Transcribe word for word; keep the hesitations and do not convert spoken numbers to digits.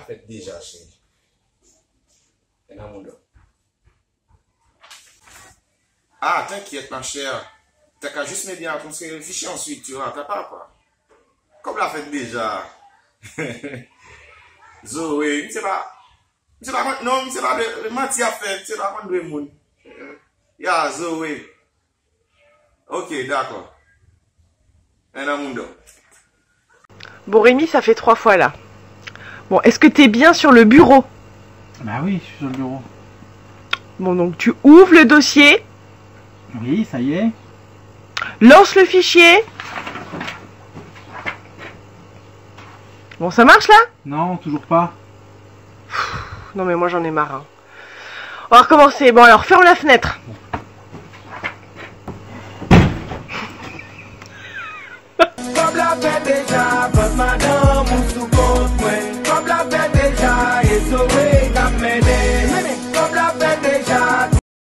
Fèt deja, cheri. E nan mouda. Ah, t'inquiète, ma chère. T'as qu'à juste m'aider à transférer le fichier ensuite, tu vois, t'as pas quoi. Kòb la fèt deja. Zoe, misye pa, misye pa konn, non, misye pa vle, manti ap fè, misye pa konn dwe moun. Ya, Zoe. Ok, dakò. En nan mouda. Bon, Rémi, ça fait trois fois là. Bon, est-ce que t'es bien sur le bureau? Bah oui, je suis sur le bureau. Bon, donc tu ouvres le dossier, Oui, ça y est. Lance le fichier. Bon, ça marche là? Non, toujours pas. Non, mais moi j'en ai marre, hein. On va recommencer. Bon, alors, ferme la fenêtre. Kòb la fèt deja,